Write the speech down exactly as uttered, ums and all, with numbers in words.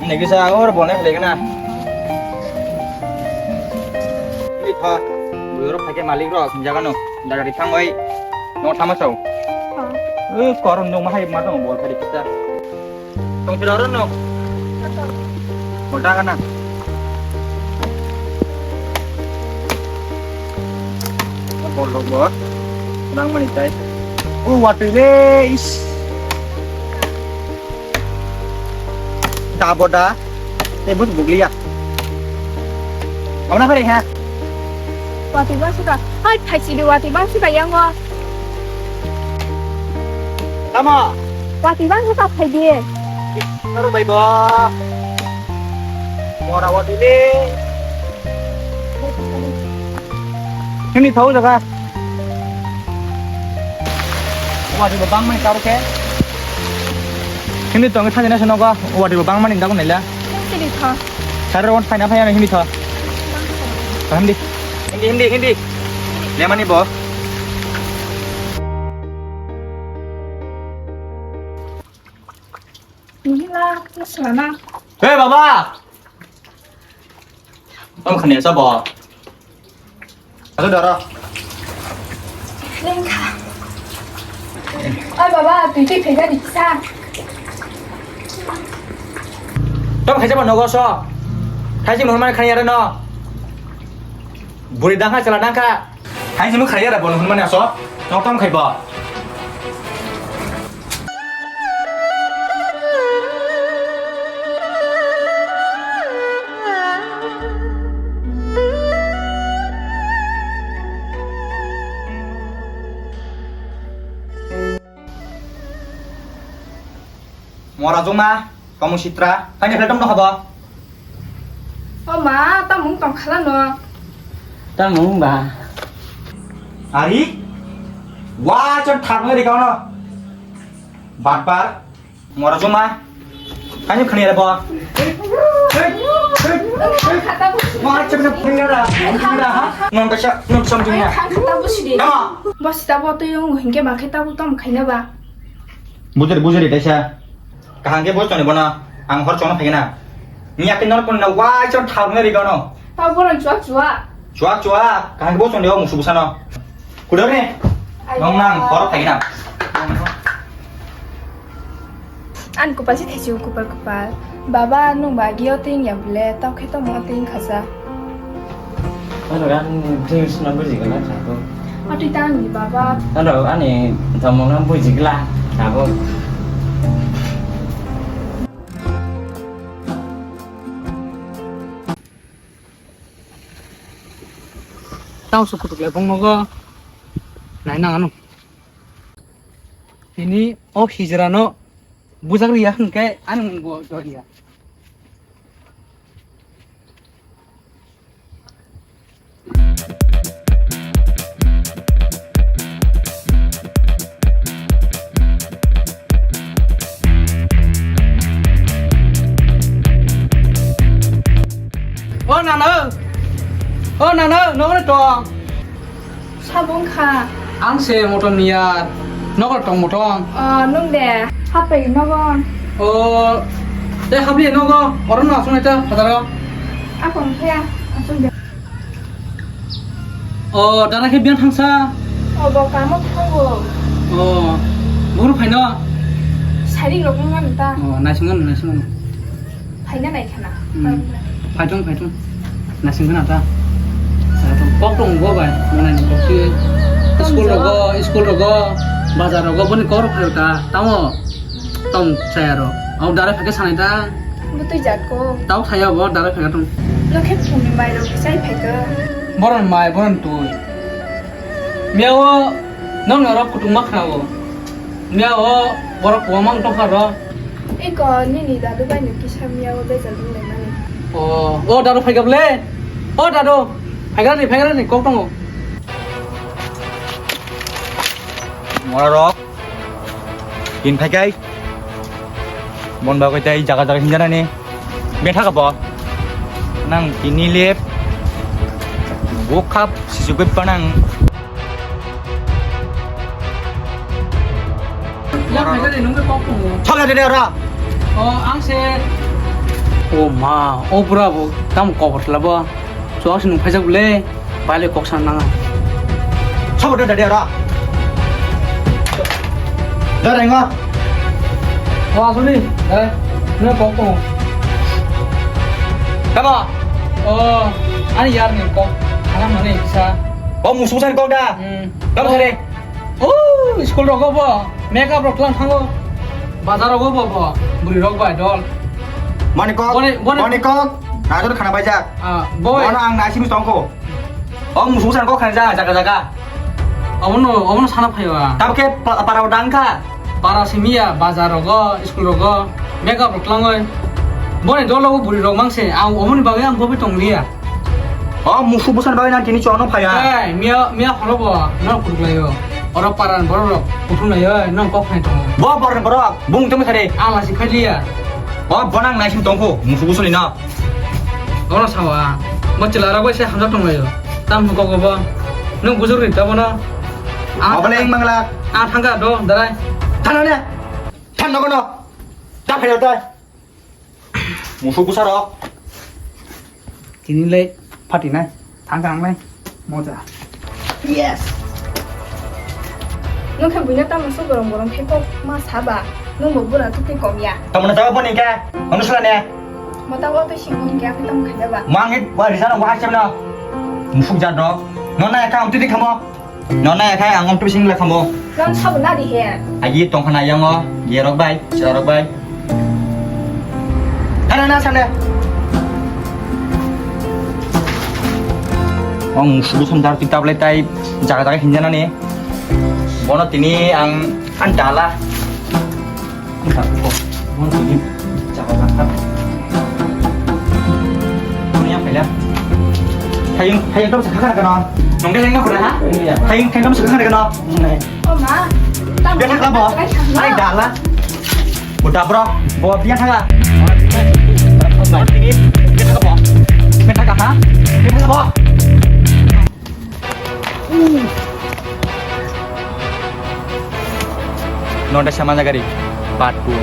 Nigisa or bone khlai gana. Ni tha. Buyur phake malik ro jaga no. Jaga di thang oi. No thama sao. Eh, koron no mahai ma dong bol phari kita. Tong sira ro no. Bol ta gana. Bol rok bo. Nang mani tai. O watui le is. Da boda, tei bus buglia. Abona phari ha. Watui bang suka. Hai, thai sidi watui bang suka yango. Tamo. Watui bang suka phai di. Naro bai bo. Mora watui le. Hini thau jaga. Wadi bo bang mani karo ke. Hini tong thani na sono ga. Wadi bo bang mani dago nela. Sini tha. Sar ron phai na phai na hini tha. Paham di. Hindi, hindi, hindi. Lemani bo. Nihila, selana. Hei, baba. Tamo khani sa bo. Aso dara. Lengkha. Oi baba, tui tui phega di sa. Tamo khaisa bo nogo so. Thaisi mohon mani khani ara no. Buri dangkha chala dangkha. Hai simi khaiya da bon hunmani aso. Nok tam khaiba. Mora juma, kamu sitra, pani phle tom no haba. O ma, tamung tong khala no. Tamung ba. Ari, wa chon thang le rikau no. Bat bar, mora juma, pani khani le ba. Wa chon na phri ra, phri ra ha. Non ka sa, non sam juma. Tamo. Bos ta bo to yung hingke ba khe tabu tom khaina ba. Bujari, bujari, taisa. Kaham khe bo chonwi bono ang hor chongno phaikhe na. Miya khe nor kun na wai chon thar ne rigano. Tau bono chuak chuak. Chuak chuak. Kaham khe bo chonwi o musu busano. Kudor ne. Nong nang hor phaikhe na. An kupal si thesi kupal kupal. Baba, nwng ba agi o twing ya bole, tao khe tamo o twing khaja. Ano ani twing sina buji gana sabo. Atwi ta ani baba. Ano ani tamo na buji gla sabo. Tao su kutuk le bong nogo. Nai nang ano. Tini o hijra no. Bujak riya hwnkhe ani mung bo do riya. O nana, o nana, nogre tong. Sabong kha. Ang se motom ni yar. Nogo tong motom. O, nung de. Hapai nogo. O, te hapai nogo. Oro no asung eta, pataro. Akon khe, asung de. O, dana khe biang thangsa. O, bo kamo thango. O, buru phaino. Sari rok nang ta. O, naising nang, naising nang. Phaina nai khana. Hmm. Phaithung, phaithung. Nasing khana ta. Phaithung. Kok tong bo bai. Monai ni kok ti. School rogo, school rogo, bazar rogo, boni kok rok phai ta. Tamo tong saya ro. Au dara phake sanai ta. Butui jat ko. Tau saya bo dara phake tong. Lokhe phungni mai rok sai phai ko. Boron mai, boron tui. Miao nong norok kutung ma khana bo. Miao borok kwbangma wng tongkha ro. Iko nini dadu bai no kisa miao bejal wng lai mani. O, o dadu phai gable. O dadu, phai gani, phai gani, kok tongo. Mora rok, tin phai kai. Bon bagwi tei jaga jaga hinjanani. Betha ka bo. Nang tini lep. Bukhap sisugwi panang. Ya, phai gani, nungwi kok tongo. Thok ya, dede ora. O, ang se. O ma, o bura bo tam kobor sla bo. Chuak se nung phaijak bole, bai le kok san nang. Sobo da da da ra. Da renga. O asuni, da. Ne kok ko. Kama. O, ani yar ni kok. Ana mane kisa. O musu san kok da. Hmm. Kama sare. Oh, school rogo bo, makeup rok tlang thango. Bazar rogo bo bo, buri rok bai dol. Mani kok, boni, boni. Mani kok, najor khana baijak. Ah, boy. Bono ang naising tongko. O musu san kok khana jaga jaga. Omono, omono sana phayo. Tabke pa-, para dangka. Para simiya, bazar rogo, school rogo, makeup rok tlangoi. Boni dol rogo buri rok mangse, ang omoni bagwi ang bobi tongliya. O musu busan bagwi nang tini chwngno phaiya. Ei, miya, miya horo bo, no kuruklayo. Oro paran borok rok kuthumlayo, no kok phai tongo. Bo paran borok, bung tumi khade. Ala si phaliya. O bonang naising tongkho, musu busuni no. Oro sawa, bo chwla rok bai se hamjak tonglayo. Tam hwn kok bo. Nung bujur ri ta bono. Ang, obo le ing mangla. Ang thangka do, darai. Thana ne. Than nogo no. Ta phai dai. Musu busa rok. Tini le phatinai. Thang thang nai. Moja. Yes. Nung khe buino tamo su borong borong khe kok ma saba. Nung bo bura tuti kom ya. Tamo na jaga boni khe. Anu sala ne. Mota o to sing hing khe tamo khaja ba. Mangi wa rizana wa chemna. Musuk jat rok. No na ka am tuti khamo. No na yakhai ang omtwi sing le khamo. Non sabo na di he. Agi tongkhana yango, yerok bai, chorok bai. Hana na sande. Ang sulu sandar ti tablai tai jaga jaga hinjana ni. Bono tini ang an dala. Hayung, hayung kamu sekarang kenal? Nongke lengkap pernah, ha? Iya. Hayung, hayung kamu sekarang kenal? Oma, Biasa lah, Bo. Hai, dala. Udah, Bro. Bo, biasa lah. Biasa, Bo. Biasa, ha? Biasa, Bo. Nonda sama jagari. Part two.